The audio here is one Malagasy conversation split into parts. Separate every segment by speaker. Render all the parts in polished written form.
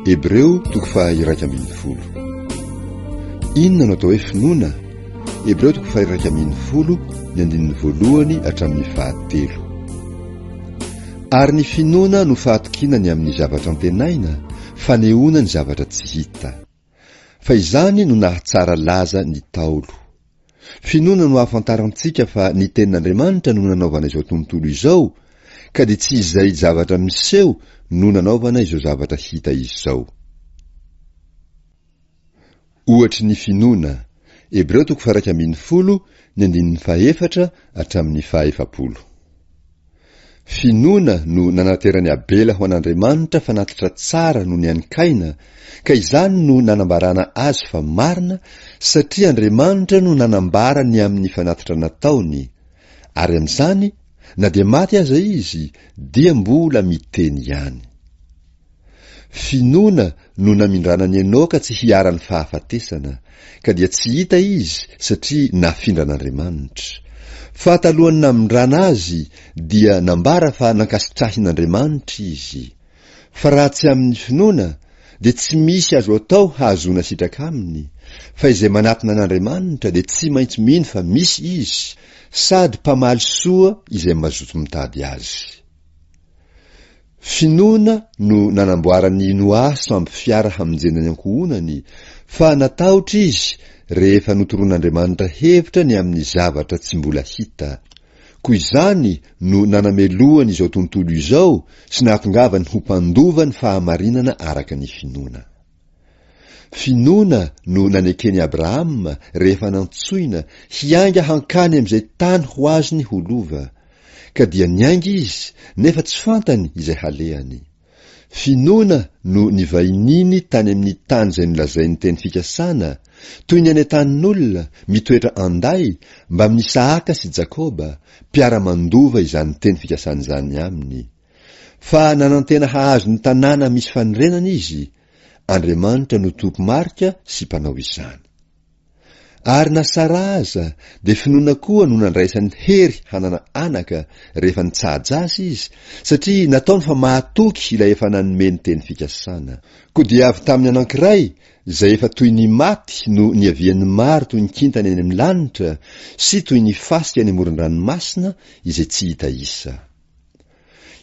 Speaker 1: Hebreo toko faha-11. Inona no atao hoe finoana? Hebreo toko faha-11, ny andininy voalohany hatramin'ny fahatelo. Ary ny finoana no fahatokiana ny amin'ny zavatra antenaina, fanehoana ny zavatra tsy hita. Fa izany no nahatsara laza ny Ntaolo. Finoana no ahafantarantsika fa ny Tenin'Andriamanitra no nanaovana izao tontolo izao, ka dia tsy izay zavatra miseho no nanaovana izao zavatra hita izao. Ohatry ny finoana, Hebreo toko faha-11, ny andininy fahefatra hatramin'ny fahaefapolo. Finoana no nanateran'i Abela ho an'Andriamanitra fanatitra tsara noho ny an'i Kaina, ka izany no nanambarana azy fa marina, satria Andriamanitra no nanambara ny amin'ny fanatitra nataony, ary amin'izany, na dia maty aza izy, dia mbola miteny ihany. Finoana no namindrana an'i Enoka tsy hiharan'ny fahafatesana, ka dia tsy hita izy satria nafindran'Andriamanitra. Fa talohan'ny namindrana azy dia nambara fa nankasitrahin'Andriamanitra izy. Fa raha tsy amin'ny finoana dia tsy misy azo atao hahazoana sitraka aminy, fa izay manatona an'Andriamanitra dia tsy maintsy mino fa misy Izy, sady mpamaly soa izay mazoto mitady Azy. Finoana no nanamboaran'i Noa sambo fiara hamonjena ny ankohonany, fa natahotra izy rehefa notoroan'Andriamanitra hevitra ny amin'ny zavatra tsy mbola hita. Koa izany no nanamelohany izao tontolo izao sy nahatongavany ho mpandova ny fahamarinana araka ny finoana. Finoana no naneken'i Abrahama rehefa nantsoina hiainga hankany amin'izay tany ho azony ho lova, ka dia niainga izy nefa tsy fantany izay halehany. Finoana no nivahiniany tany amin'ny tany izay nolazain'ny teny fikasana, toy ny any an-tanin'olona, mitoetra an-day, mbamin'Isahaka sy Jakoba, mpiara-mandova izany teny fikasana izany aminy. Fa nanantena hahazo ny tanàna misy fanorenana izy, Andriamanitra no tompo-marika sy mpanao izany. Ary na Saraha aza dia finoana koa no nandraisany hery hanana anaka rehefa nitsaha-jaza izy, satria nataony fa mahatoky ilay efa nanome ny teny fikasana. Koa dia avy tamin'ny anankiray izay efa toy ny maty no niavian'ny maro toy ny kintana eny amin'ny lanitra sy toy ny fasika eny amoron-dranomasina izay tsy hita isa.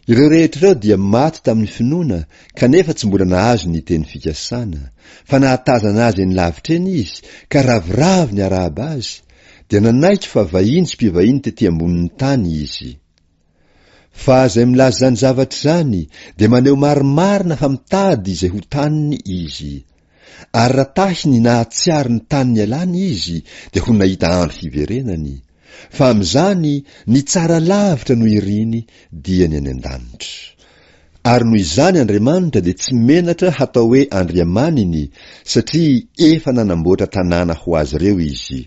Speaker 1: Ireo rehetra ireo dia maty tamin'ny finoana kanefa tsy mbola nahazo ny teny fikasana, fa nahatazana azy eny lavitra eny izy ka ravoravo niarahaba azy, dia nanaiky fa vahiny sy mpivahiny tety ambonin'ny tany izy. Fa izay milaza izany zavatra izany dia maneho marimarina fa mitady izay ho taniny izy. Ary raha tahy ny nahatsiaro ny tany nialany izy dia ho nahita andro hiverenany. Fa amin'izany ny tsara lavitra no iriny dia ny any an-danitra. Ary noho izany Andriamanitra dia tsy menatra hatao hoe Andriamaniny satria efa nanamboatra tanàna ho azy ireo Izy.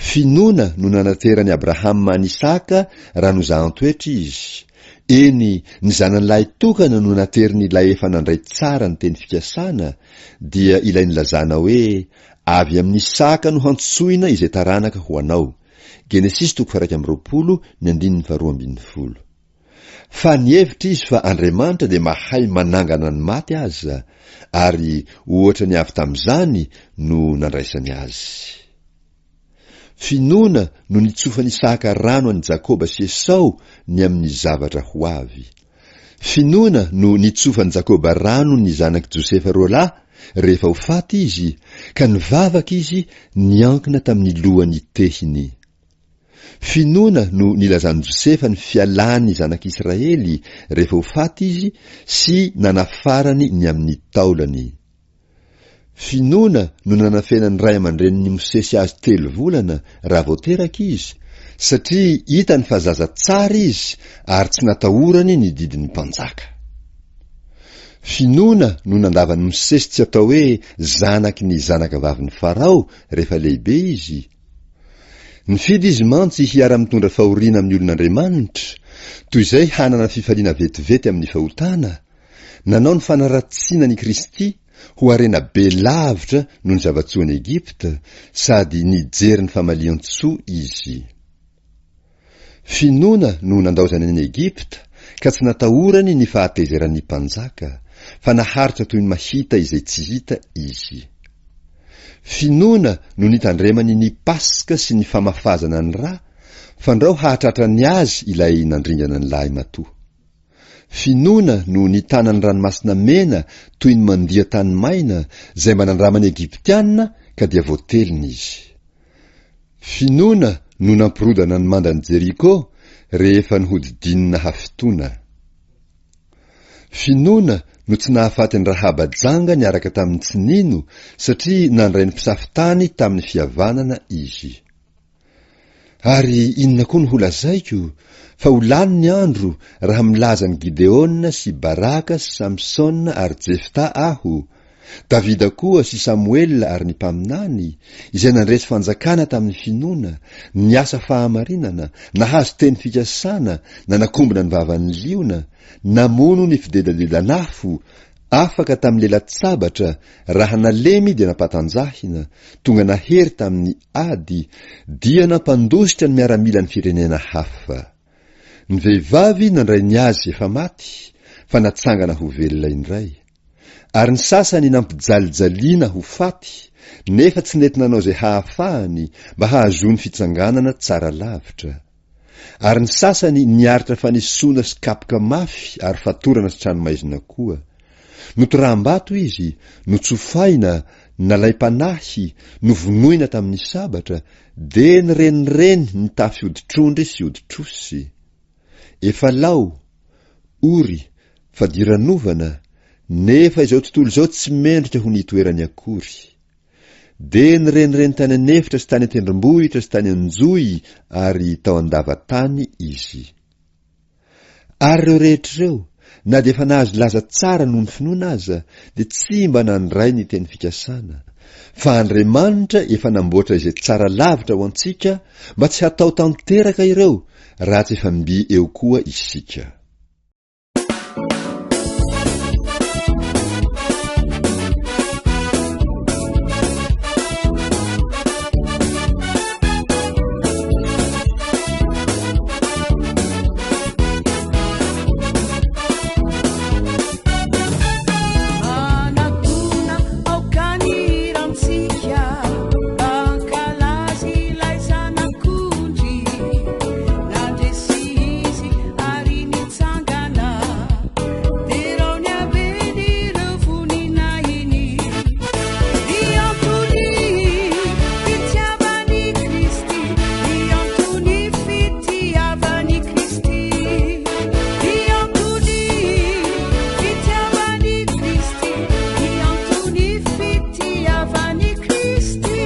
Speaker 1: Finoana no nanateran'i Abrahama an'i Isaka raha nozahan-toetra izy. Eny, ny zanany lahy tokana no naterin'ilay efa nandray tsara ny teny fikasana, dia ilay nilazana hoe, Avy amin'i Isaka no hantsoina izay taranaka ho anao. Genesisy toko faha-21 ny andininy faharoa ambin'ny folo. Fa nihevitra izy fa Andriamanitra dia mahay manangana ny maty aza, ary ohatra ny avy tamin'izany no nandraisany azy. Finoana no nitsofan'i Isaka rano an'i Jakoba sy Esao ny amin'ny zavatra ho avy. Finoana no nitsofan'i Jakoba rano ny zanak'i Josefa roalahy rehefa ho faty izy, ka nivavaka izy niankina tamin'ny lohan'ny tehiny. Finoana no nilazan'i Josefa ny fialan'ny zanak'Israely rehefa ho faty izy sy nanafarany ny amin'ny taolany. Finoana no nanafenan'ny ray aman-drenin'i Mosesy azy telo volana raha vao teraka izy, satria hitany fa zaza tsara izy ary tsy natahorany ny didin'ny mpanjaka. Finoana no nandavan'i Mosesy tsy atao hoe zanaky ny zanakavavin'i Farao rehefa lehibe izy. Nifidy izy mantsy hiara-mitondra fahoriana amin'ny olon'Andriamanitra, toy izay hanana fifaliana vetivety amin'ny fahotana, Nanao ny fanaratsiana an' i Kristy ho harena be lavitra noho ny zava-tsoan' Egypta sady nijery ny famalian-tsoa izy. Finoana no nandaozany an' i Egypta ka tsy natahorany ny fahatezeran' ny mpanjaka, fa naharitra toy ny mahita izay tsy hita izy. Finoana no nitandremany ny Paska sy ny famafazana ny ra, fandrao hahatratra ny azy ilay nandringana ny lahimatoa. Finoana no nitana ny Ranomasina Mena toy ny mandia tany maina izay mba nandraman'ny Egyptiana ka dia voatelina izy. Finoana no nampirodana ny mandan'i Jeriko rehefa nohodidinina hafitoana. Finoana no tsy nahafaty an'i Rahaba janga niaraka tamin'ny tsy nino satria nandray ny mpisafo tany tamin'ny fihavanana izy. Ary inona koa no holazaiko fa ho lany ny andro raha milaza an'i Gideona sy Baraka sy Samsona ary Jefta aho, Davida koa sy Samoela ary ny mpaminany, izay nandresy fanjakana tamin'ny finoana, niasa fahamarinana, nahazo teny fikasana, nanakombona ny vavan'ny liona, namono ny fidedadedan'afo, afaka tamin'ny lela-tsabatra, raha nalemy dia nampatanjahina, tonga nahery tamin'ny ady, dia nampandositra ny miaramilan'ny firenena hafa. Ny vehivavy nandray ny azy efa maty, fa natsangana ho velona indray. Ary ny sasany nampijalijaliana ho faty, nefa tsy nety nanao izay hahafahany mba hahazoany fitsanganana tsara lavitra. Ary ny sasany niaritra fanesoana sy kapoka mafy ary fatorana sy tranomaizina koa. Notoraham-bato izy, notsofaina, nalaim-panahy, novonoina tamin'ny sabatra, dia nirenireny nitafy hoditr'ondry sy hoditr'osy. Efa lao, ory, fadiranovana, nefa izao tontolo izao tsy mendrika ho nitoerany akory. Dia nirenireny tany an'efitra sy tany an-tendrombohitra sy tany an-johy ary tao an-dava-tany izy. Ary ireo rehetra ireo, na dia efa nahazo laza tsara noho ny finoana aza, dia tsy mba nandray ny teny fikasana, fa Andriamanitra efa namboatra izay tsara lavitra ho antsika mba tsy hatao tanteraka ireo raha tsy efa mby eo koa isika.
Speaker 2: Manatona aoka ny hirantsika mba hankalaza ilay Zanak'ondry. Nandresy izy ary nitsangana. Derao ny haben'ireo voninahiny. Ny antony fitiavan'i Kristy. Ny antony fitiavan'i Kristy. Ny antony fitiavan'i Kristy. Ny antony fitiavan'i Kristy.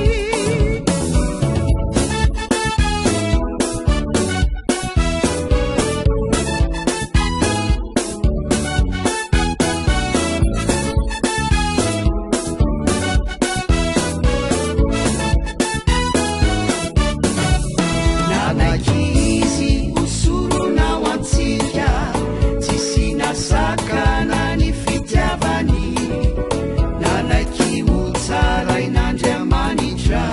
Speaker 2: Nanaiky izy ho sorona ho antsika, tsisy nasakana ny fitiavany. Nanaiky ho tsarain'Andriamanitra,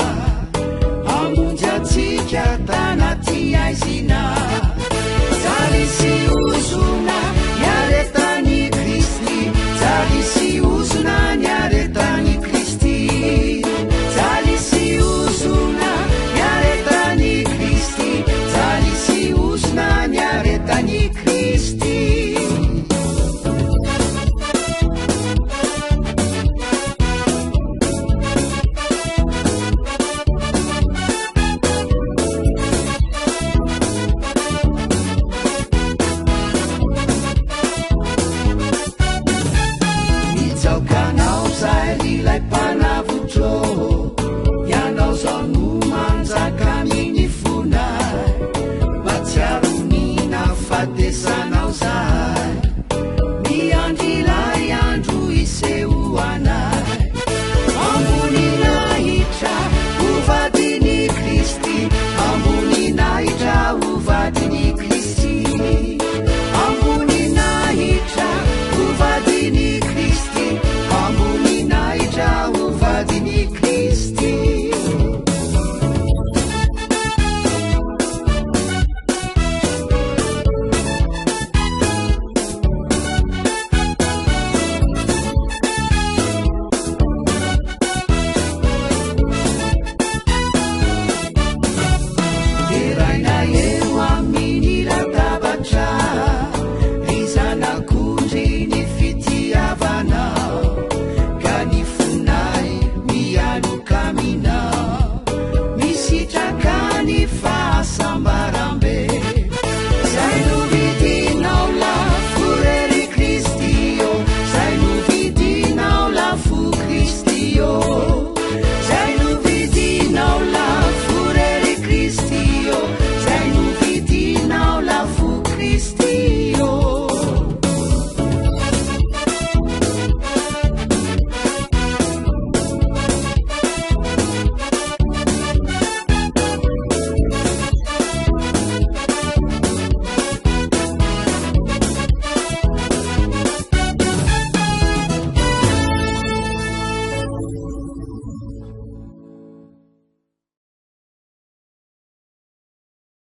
Speaker 2: hamonjy antsika tanaty haizina. Jaly sy ozona niaretan'i Kristy, jaly sy ozona niaretan'i.